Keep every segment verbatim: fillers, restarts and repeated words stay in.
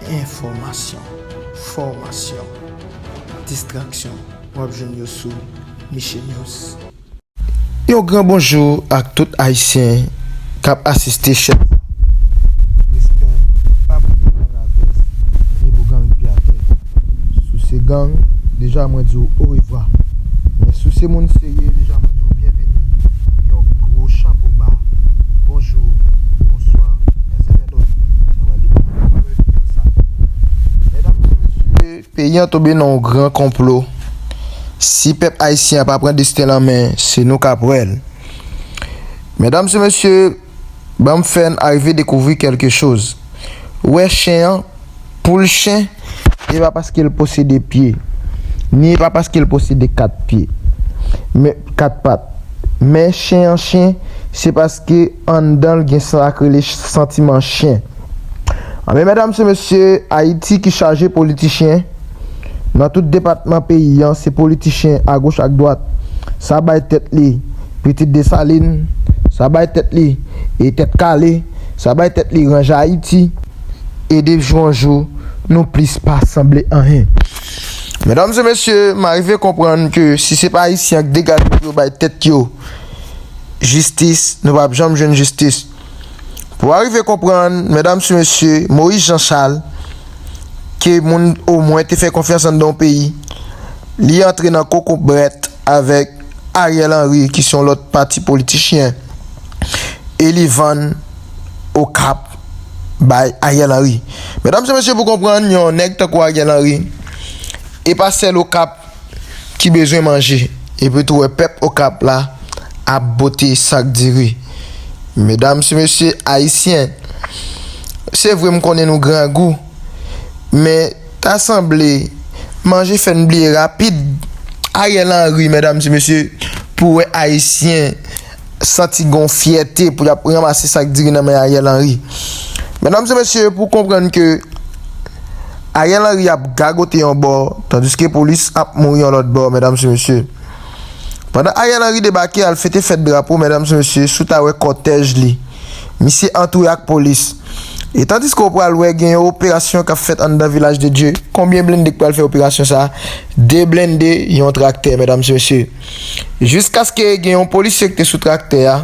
Enfòmasyon, fòmasyon, distraksyon, w ap jwenn yo sou Miche News. Yon gran bonjou ak tout Ayisyen k ap asiste chèn sa. Respè, pa pou nou gang a vès, ni pou gang pye atè. Si w se gang, deja mwen di w orevwa. Men si w se moun serye, deja mwen di w byenveni. Yon gwo chapo ba. Bonjou, bonswa, mèzèvènòt. Sa va li videyo sa. Medam e mesye, peyi an tonbe nan yon gran konplo. Si pèp ayisyen an pa pran desten l an men, se nou k ap wè l. Medam e mesye, ban m fè n arive dekouvri kèlke choz. Ou wè chen an, pou l chen, e pa paske l posede pye, ni e pa paske l posede kat pye, men, kat pat. Men chen an chen, se paske anndan l gen sa k rele santiman chen. Anben, medam e mesye, Ayiti ki chaje politichen, nan tout depatman peyi an, se politichen agoch ak dwat. Sa bay tèt li Pitit Desalin, sa bay tèt li, e, Tèt Kale, sa bay tèt li Ranje Ayiti, e de jou an jou, nou plis pa sanble anyen. Medam e mesye, m arive konprann ke si se pa Ayisyen an k degaje pou yo bay tèt yo jistis, nou p ap janm jwenn jistis. Pou arive konprann, medam e mesye, Moyiz Jan Chal, ke moun omwen te fè konfyans anndan yon peyi, li antre nan kokobrèt avèk Ariel Henry, ki se yon lòt pati politichyen, e li vann Okap bay Ariel Henry. Medam e mesye, pou konprann, yon nèg tankou Ariel Henry, e pa sèl Okap ki bezwen manje. Epi tou wè pèp Okap la ap bote sak diri. Medam e mesye ayisyen, se vre m konnen nou grangou, men ta sanble manje fè n bliye rapid. Ariel Henry, medam e mesye, pou wè ayisyen santi gon fyète pou y ap ranmase sak diri nan men Ariel Henry. Medam e mesye, pou konprann ke Ariel Henry ap gagote yon bò, tandiske polis ap mouri yon lòt bò, medam e mesye. Pandan Ariel Henry debake al fete fèt drapo, medam e mesye, si w ta wè kòtèj li, misye antoure ak polis. E tandiske w pral wè gen yon operasyon k ap fèt anndan Vilaj de Dye. Konbyen blende k pral fè operasyon sa a? De blende, yon traktè, medam e mesye. Jiskaske gen yon polisye ki te sou traktè a,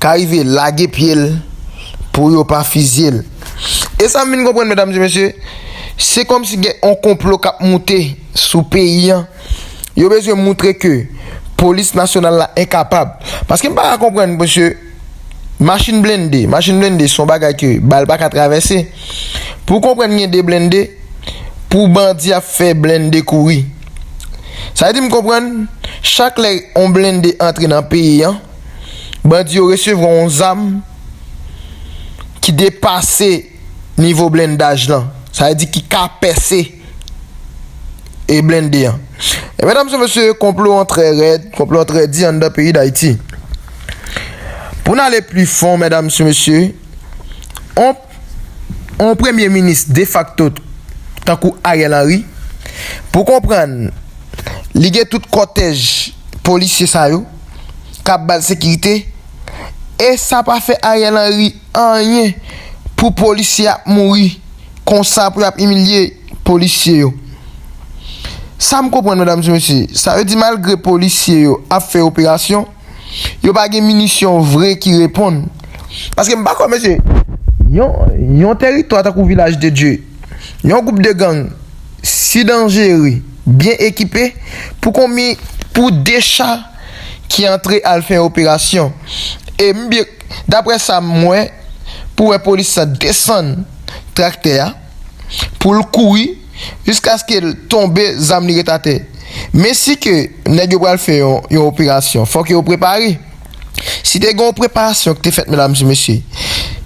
ka rive lage pye l pou yo pa fizye l. E sa m vin konprann, medam e mesye, se kòmsi gen yon konplo k ap moute sou peyi an. Yo bezwen moutre ke polis nasyonal la enkapab. Paske m pa ka konprann, mesye, machin blende, machin blende se yon bagay ke bal pa ka travèse. Pou w konprann gen de blende, pou bandi ap fè blende kouri. Sa vle di m konprann, chak lè yon blende antre nan peyi an, bandi yo resevwa yon zam ki depase nivo blendaj lan. Sa vle di ki ka pèse e blende an. E medam e mesye, konplo an trè rèd, konplo an trè di anndan peyi Dayiti. Pou n ale pli fon, medam e mesye, on, on premye minis defakto tankou Ariel Henry, pou konprann, li gen tout kòtèj polisye sa yo k ap ba l sekirite, e sa pa fè Ariel Henry anyen pou polisye ap mouri konsa, pou y ap imilye polisye yo. Sa m konprann, medam e mesye, sa vle di malgre polisye yo ap fè operasyon, yo pa gen minisyon vre ki reponn. Paske m pa kwè, mesye, yon, yon teritwa tankou Vilaj de Dye, yon gwoup de gang si danjere, byen ekipe, pou konbyen, pou de cha ki antre al fè operasyon. E m byen, daprè sa m wè, pou wè polis la desann traktè a, pou l kouri, jiskaske l tonbe, zam li ret atè. Men si ke nèg yo pral fè yon, yon operasyon, fòk yo prepare. Si te gen yon preparasyon ki te fèt, medam e mesye,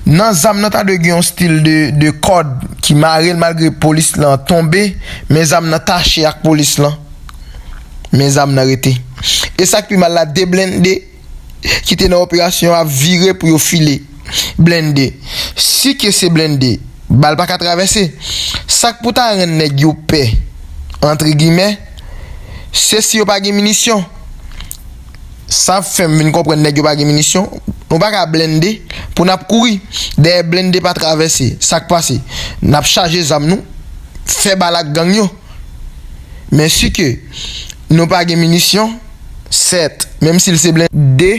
nan zam nan ta dwe gen yon stil de, de kòd ki mare l malgre polis lan tonbe, men zam nan tache ak polis lan, men zam nan rete. E sa k pi mal la, de blende ki te nan operasyon an ap vire pou yo file blende. Si ke se blende, bal pa ka travèse. Sa k pou ta rann nèg yo pè, antre gimè, se si yo pa gen minisyon. Sa fè m vin konprann nèg yo pa gen minisyon. Nou pa ka blende pou n ap kouri dèyè blende pa travèse. Sa k pase? N ap chaje zam nou, fè bal ak gang yo. Men si ke nou pa gen minisyon, sèt, menm si l se blende,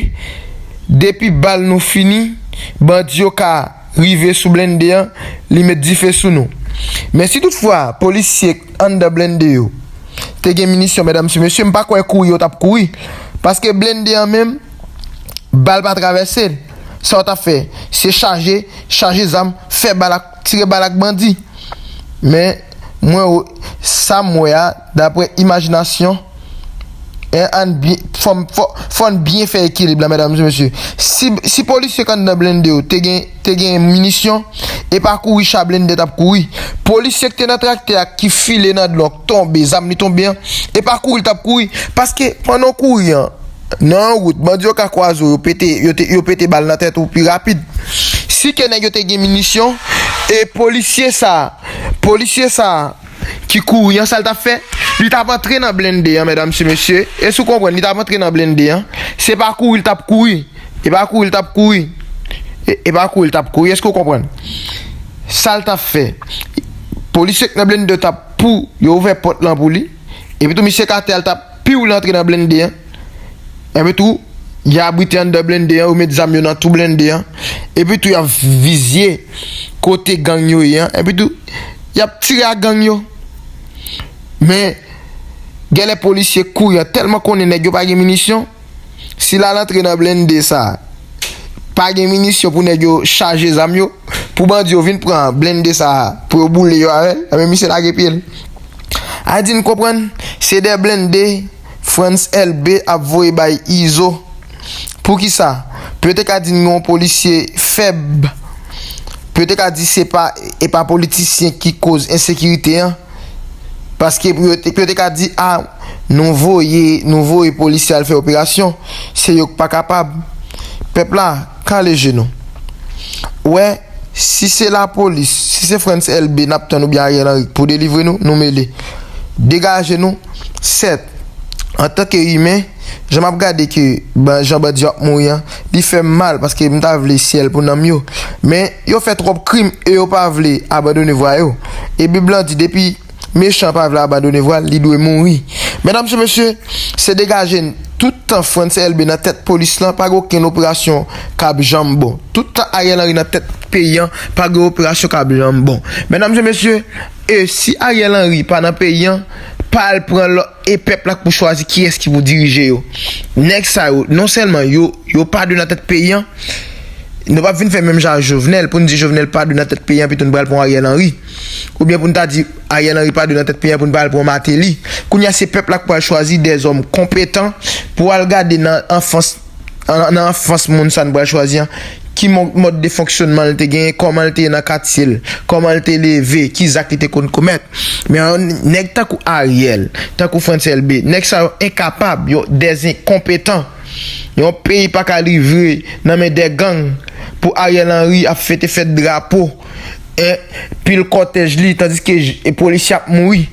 depi bal nou fini, bandi yo ka rive sou blende an, li met dife sou nou. Men si toutfwa polisye anndan blende yo te gen minisyon, medam e mesye, m pa kwè kouri yo t ap kouri. Paske blende an menm, bal pa travèse l. Sa w t ap fè, se chaje, chaje zam, fè bal ak, tire bal ak bandi. Men, mwen, sa m wè a, daprè imajinasyon, en, ann byen, fò, fò, fò n byen fè ekilib la, medam e mesye. Si, si polisye k anndan blende yo te gen, te gen minisyon, e pa kouri cha blende t ap kouri. Polisye k te nan traktè a ki file nan dlo k tonbe, zam li tonbe an, e pa kouri l t ap kouri. Paske pandan w kouri an, nan yon wout, bandi yo ka kwaze w, yo pete, yo te, yo pete bal nan tèt ou pi rapid. Si ke nèg yo te gen minisyon, e polisye sa, polisye sa ki kouri an, sa l t ap fè? Li t ap antre nan blende an, medam e mesye. Èske w konprann? Li t ap antre nan blende an. Se pa kouri l t ap kouri. E pa kouri l t ap kouri. E, e pa kouri l t ap kouri. Èske w konprann? Sa l t ap fè? Polisye k nan blende t ap pou yo ouvè pòt lan pou li. Epi tou, misye k atè a, l t ap piw l antre nan blende an. Epi tou, y a abrite anndan blende an, yo met zam yo nan tou blende an. Epi tou, y ap vizye kote gang yo ye an. Epi tou, y ap tire ak gang yo. Men, genlè polisye kouri an tèlman konnen nèg yo pa gen minisyon. Si l al antre nan blende sa, pa gen minisyon pou nèg yo chaje zam yo, pou bandi yo vin pran blende sa pou yo boule yo avè l, ebyen misye lage pye l. A di n konprann, se de blende Frantz Elbé ap voye bay Izo. Poukisa? Pou yo te ka di n gen yon polisye fèb. Pou yo te ka di se pa, e pa politisyen ki koz ensekirite an. Paske pou yo te, pou yo te ka di, a, nou voye, nou voye polisye al fè operasyon, se yo k pa kapab. Pèp la, kale je nou. Ou wè, si se lapolis, si se Frantz Elbé n ap tann oubyen Ariel Henry pou delivre nou, nou mele. Degaje nou, sèt. Antanke imen, jan m ap gade ke ban-, jan bandi yo ap mouri an, li fè m mal paske m ta vle syèl pou nanm yo. Men, yo fè twòp krim e yo pa vle abandone vwa yo. E Bib lan di depi mechan pa vle abandone vwa l, li dwe mouri. Medam e mesye, se degaje n. Tout tan Frantz Elbé nan tèt polis lan, pa gen okenn operasyon k ap janm bon. Tout tan Ariel Henry nan tèt peyi an, pa gen operasyon k ap janm bon. Medam e mesye, e si Ariel Henry pa nan peyi an, pa al pran lòt, e pèp la k pou chwazi kiyès ki pou dirije yo. Nèg sa yo, non sèlman yo, yo pa dwe nan tèt peyi an, nou p ap vin fè menm jan ak Jovenel, pou n di Jovenel pa dwe nan tèt peyi an, epi tou n pral pran Ariel Henry. Oubyen pou n ta di Ariel Henry pa dwe nan tèt peyi an, pou n pral pran Martelly. Kounye a, se pèp la k pral chwazi dèzòm konpetan pou al gade nan anfans, nan, nan anfans moun sa n pral chwazi an, ki mo-, mòd de fonksyònman l te genyen, kòman l te ye nan katye l, kòman l te leve, ki zak li te konn komèt. Men yon nèg tankou Ariel, tankou Frantz Elbé, nèg sa yo enkapab, yo dèzenkonpetan. Yon peyi pa ka livre nan men de gang pou Ariel Henry ap fete fèt drapo, en, pil kòtèj li, tandiske j-, e polisye ap mouri.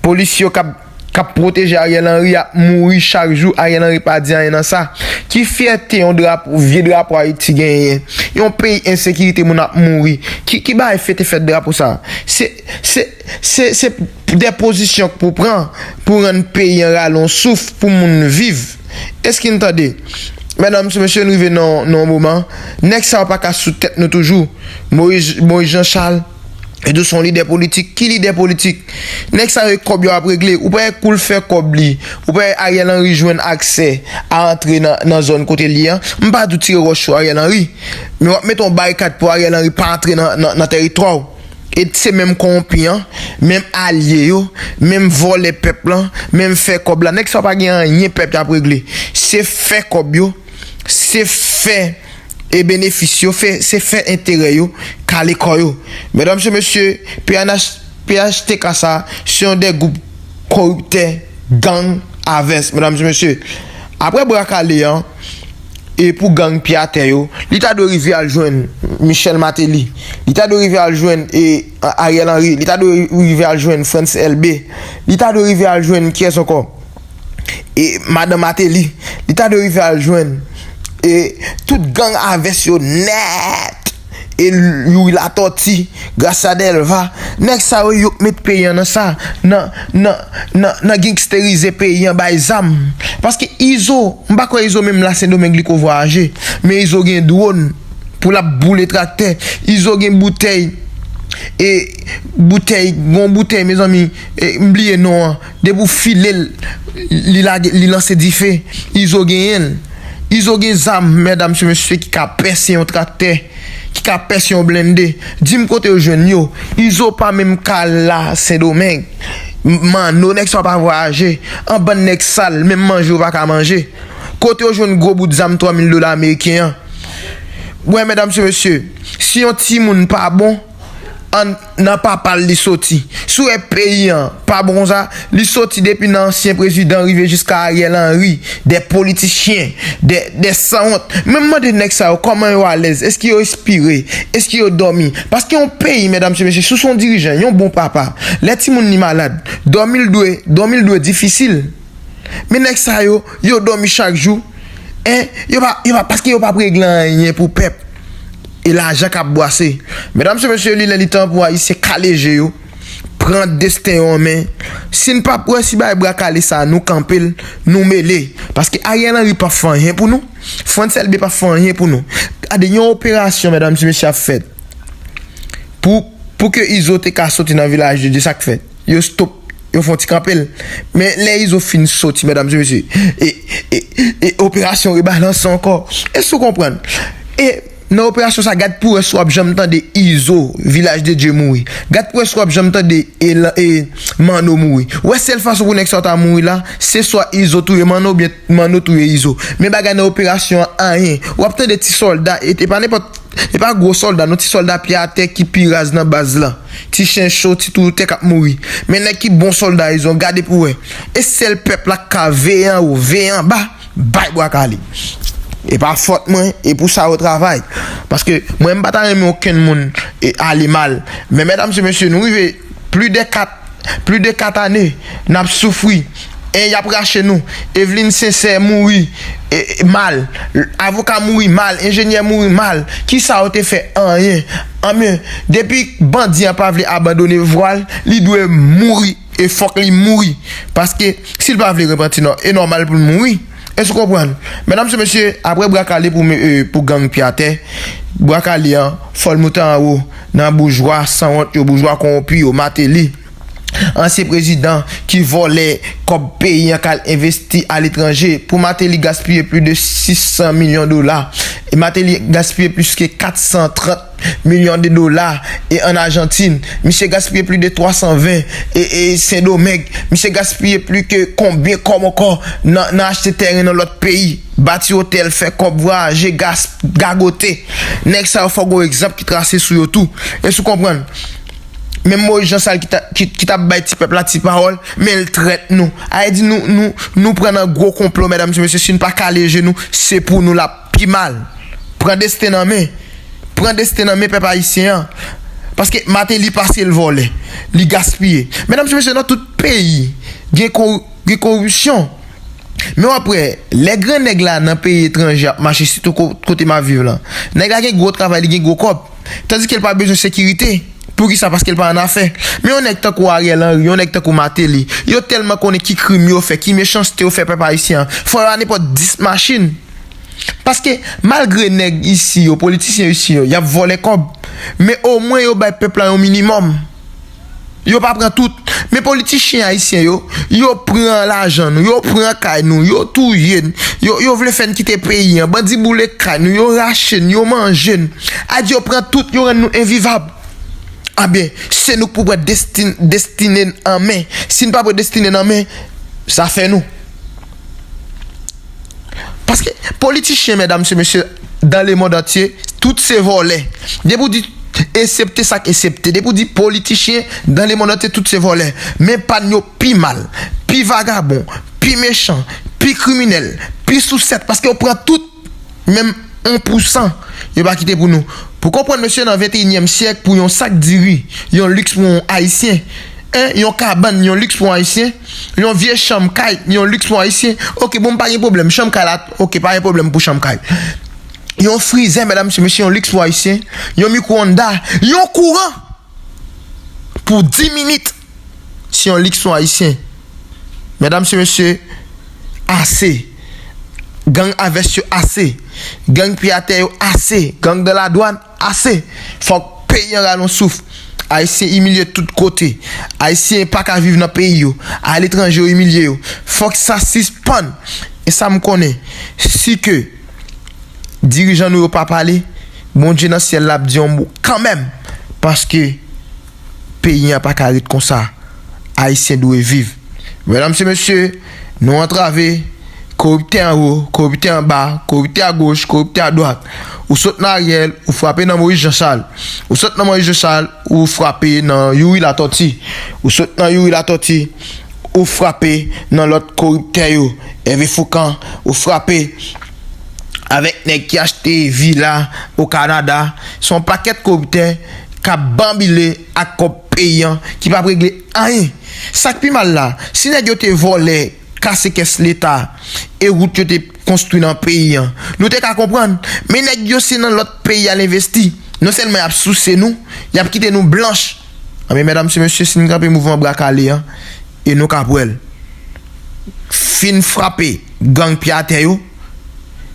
Polisye yo k ap, k ap pwoteje Ariel Henry ap mouri chak jou, Ariel Henry pa di anyen nan sa. Ki fyète yon drapo, vye drapo Ayiti genyen? Yon peyi ensekirite, moun ap mouri. Ki, ki bagay fete fèt drapo sa? Se, se, se, se de pozisyon k pou pran pou rann peyi an rale yon souf pou moun viv. Èske n tande? Medam e mesye, n rive nan, nan yon moman, nèg sa yo pa ka sou tèt nou toujou. Moyiz, Moyiz Jan Chal, li di w se yon lidè politik. Ki lidè politik? Nèg sa yo, e kòb yo ap regle. Ou pa wè kou l fè kòb li, ou pa wè Ariel Henry jwenn aksè a antre nan, nan zòn kote l ye an? M pa di w tire wòch sou Ariel Henry, men w ap mete yon barikad pou Ariel Henry pa antre nan, nan, nan tèritwa w. E se menm kowonpi an, menm alye yo, menm vòlè pèp lan, menm fè kòb la. Nèg sa yo pa gen anyen pèp y ap regle. Se fè kòb yo, se fè e benefis yo, fè, se fè enterè yo, kale kò yo. Medam e mesye, P N H, P H T K sa, se yon de gwoup koriptè, gang, avès, medam e mesye. Apre bra kale an, e pou gang pye atè yo, li ta dwe rive al jwenn Michel Martelly, li ta dwe rive al jwenn, e, Ariel Henry, li ta dwe rive al jwenn Frantz Elbé, li ta dwe rive al jwenn kiyès ankò? E madan Martelly, li ta dwe rive al jwenn E tout gang a vès yo nèt. E Youri Latòti, Gracia Delva, nèg sa yo, yo k met peyi an nan sa, nan, nan, nan, nan gangsterize peyi an, bay zam. Paske Izo, m pa kwè Izo menm la Sendomeng li ko vwayaje, men Izo gen dwòn pou l ap boule traktè. Izo gen boutèy, e boutèy, gon boutèy, mezanmi, e m bliye non an. Depi w file l, li lage, li lanse dife. Izo genyen l. Izo gen zam, medam se mesye, ki ka pèse yon traktè, ki ka pèse yon blende. Di m kote yo jwenn yo. Izo pa menm ka la Sendomeng. M-, Manno, nèg sa yo pa vwayaje. An bann nèg sal, menm manje yo pa ka manje. Kote yo jwenn gwo bout zam twa mil dola ameriken an? Wè, medam se mesye, si yon timoun pa bon, an, nan papa l li soti. Si w wè peyi an pa bon konsa, li soti depi nan ansyen prezidan rive jiska Ariel Henry, de politichyen, de, de sanwont. Men m mande nèg sa yo kòman yo alèz, èske yo respire, èske yo dòmi? Paske yon peyi, medam se mesye, si w se yon dirijan, yon bon papa, lè timoun li malad, dòmi l dwe, dòmi l dwe difisil. Men nèg sa yo, yo dòmi chak jou. En, yo pa, yo pa, paske yo p ap regle anyen pou pèp. E lajan k ap bwase. Medam se mesye, li lè li tan pou Ayisyen kale je yo, pran desten yo an men. Si n p ap wè si bay bra kale sa, nou kanpe l, nou mele. Paske Ariel Henry p ap fè anyen pou nou. Frantz Elbé p ap fè anyen pou nou. Gade, yon operasyon, medam se mesye, ap fèt pou, pou ke Izo te ka soti nan Vilaj de Dye, sa k fèt? Yo stop, yo fè yon ti kanpe l. Men lè Izo fin soti, medam e mesye, e, e, e operasyon rebalanse ankò. Èske w konprann? E nan operasyon sa, gad pou wè si w ap janm tande Izo, Vilaj de Dye mouri. Gad pou wè si w ap janm tande e, e Manno mouri. Wè sèl fason pou nèg sa yo ta mouri la, se swa Izo touye Manno oubyen Manno touye Izo. Men bagay nan operasyon an, anyen. W ap tande ti sòlda, e, e pa nenpòt, e pa gwo sòlda, non, ti sòlda pye atè ki pi raz nan baz la. Ti chen cho, ti toutoutè k ap mouri. Men nèg ki bon sòlda, Izo, gade pou wè. E sèl pèp la k ka veye anwo, veye anba, bay bwa kale. E pa fòt mwen, e pou sa yo travay. Paske mwen, m pa ta renmen okenn moun e ale mal. Men medam e mesye, nou rive plis de kat, plis de kat ane, n ap soufri. E y ap rache nou. Eveline Sincère mouri, e, e, mal. Avoka mouri mal. Enjenyè mouri mal. Kisa yo te fè? Anyen. Anben, depi bandi an pa vle abandone vwa l, li dwe mouri. E fòk li mouri. Paske si l pa vle repanti, non, e nòmal pou l mouri. Èske w konprann? Medam e mesye, apre bra kale pou, e, pou gang pye atè, bra kale an, fò l moute anwo nan boujwa sanwont yo, boujwa kowonpi yo, Martelly. Ansyen prezidan ki vòlè kòb peyi an k al envesti aletranje. Pou Martelly gaspiye plis de sis san milyon dola. E Martelly gaspiye plis ke kat san trant milyon de dola e ann Ajantin. Misye gaspiye plis de twa san ven e, e Sendomeng. Misye gaspiye plis ke konbyen kòb ankò nan, nan achte tèren nan lòt peyi. Bati otèl, fè kòb, vwayaje, gas-, gagote. Nèg sa yo fò gon egzanp ki trase sou yo tou. Èske w konprann? Menm Moyiz Jan Sal ki ta, ki, ki t ap bay ti pèp la ti pawòl, men l trèt nou. A vle di nou, nou, nou pran nan gwo konplo, medam e mesye, si n pa kale je nou, se pou nou l ap pi mal. Pran desten nan men. Pran desten nan men pèp ayisyen an. Paske Martelly pase l vòlè. Li gaspiye. Medam e mesye, nan tout peyi, gen ko-, gen koripsyon. Men w ap wè, lè gran nèg la nan peyi etranje ap mache, sitou ko-, kote m ap viv lan, nèg la gen gwo travay, li gen gwo kòb. Tandike l pa bezwen sekirite. Poukisa? Paske l pa annafè. Men yon nèg tankou Ariel Henry, yon nèg tankou Martelly, yo tèlman konnen ki krim yo fè, ki mechanste yo fè pèp ayisyen an. Fò yo a nenpòt dis machin. Paske malgre nèg isi yo, politisyen isi yo, y ap vòlè kòb, men omwen yo bay pèp la yon minimòm. Yo pa pran tout. Men politichyen ayisyen yo, yo pran lajan nou, yo pran kay nou, yo touye n, yo, yo vle fè n kite peyi an. Bandi boule kay nou, yo rache n, yo manje n. A di yo pran tout, yo rann nou envivab. Anben, se nou k pou pran destin-, destine n an men. Si n pa pran destine n an men, sa fè nou. Paske politichyen, medam e mesye, dans le monde entier, tout se vòlè. Depi w di, eksepte sa k eksepte, depi w di politichyen, dans le monde entier, tout se vòlè. Men pa n yo pi mal, pi vagabon, pi mechan, pi kriminèl, pi sousèt, paske yo pran tout, menm yon pousan, yo pa kite pou nou. Pou konprann, mesye, nan venteyinyèm syèk, pou yon sak diri, yon liks pou yon Ayisyen, Yon kabann, yon liks pou Ayisyen. Yon vye chanm kay, yon liks pou Ayisyen. Ok, bon, pa gen pwoblèm. Chanm kay la, ok, pa gen pwoblèm pou chanm kay. Yon frizè, medam, mesye, yon liks pou Ayisyen. Yon mikwo-onda, yon kouran pou dis minit. Se yon liks pou Ayisyen. Medam, mesye, ase. Gang a vès yo ase. Gang pye atè yo ase. Gang dan ladwàn ase. Fòk peyi an rale yon souf. Ayisyen imilye tout kote. Ayisyen pa ka viv nan peyi yo. Aletranje yo imilye yo. Fòk sa sispann. E sa m konnen, si ke dirijan nou yo pa pale, Bondye nan syèl la ap di yon mo kanmenm. Paske peyi an pa ka ret konsa. Ayisyen dwe viv. Medam e mesye, nou antrave. Koriptè anwo, koriptè anba, koriptè agoch, koriptè adwat. Ou sot nan Ariel, ou frape nan Moïse Jean Charles. Ou sot nan Moïse Jean Charles, ou frape nan Youri Latòti. Ou sot nan Youri Latòti, ou frape nan lòt koriptè yo. Ève Foukan, ou frape avèk nèg ki achte vila o Kanada. Se yon pakèt koriptè k ap banbile ak kòb peyi an, ki p ap regle anyen. Sa k pi mal la, si nèg yo te vòlè, kase kès leta e wout yo te konstwi nan peyi an, nou te ka konprann. Men nèg yo se nan lòt peyi al envesti. Non sèlman y ap souse nou, y ap kite nou blanch. Anben, medam e mesye, si n kanpe mouvman bra kale an, e nou k ap wè l. Fin frape gang pye atè yo,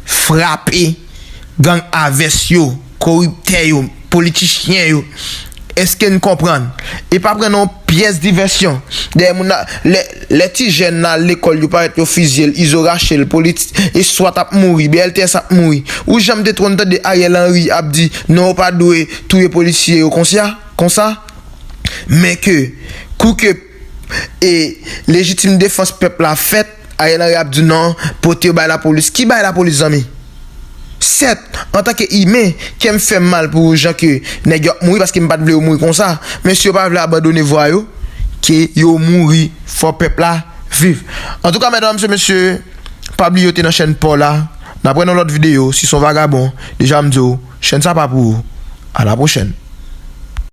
frape gang a vès yo, koriptè yo, politichyen yo. Èske n konprann? E pa pran nan yon pyès divèsyon. Dèyè moun nan, lè, lè ti jèn nan al lekòl, yo parèt, yo fizye l, Izo rache l, politi-, e swat ap mouri, B L T S ap mouri. Ou janm te twonn tande Ariel Henry ap di, non, yo pa dwe touye polisye yo konsa, konsa? Men ke, kou ke e lejitim defans pèp la fèt, Ariel Henry ap di non, pote yo bay lapolis. Ki bay lapolis, zanmi? Sèt, antanke imen, kè m fè m mal pou jan ke nèg yo ap mouri, paske m pa t vle yo mouri konsa. Men si yo pa vle abandone vwa yo, ke yo mouri, fò pèp la viv. Antouka, medam e mesye, pa bliye w te nan chèn pa w la. N ap wè nan lòt videyo, si se yon vagabon, deja m di w, chèn sa pa pou ou. A la pwochèn.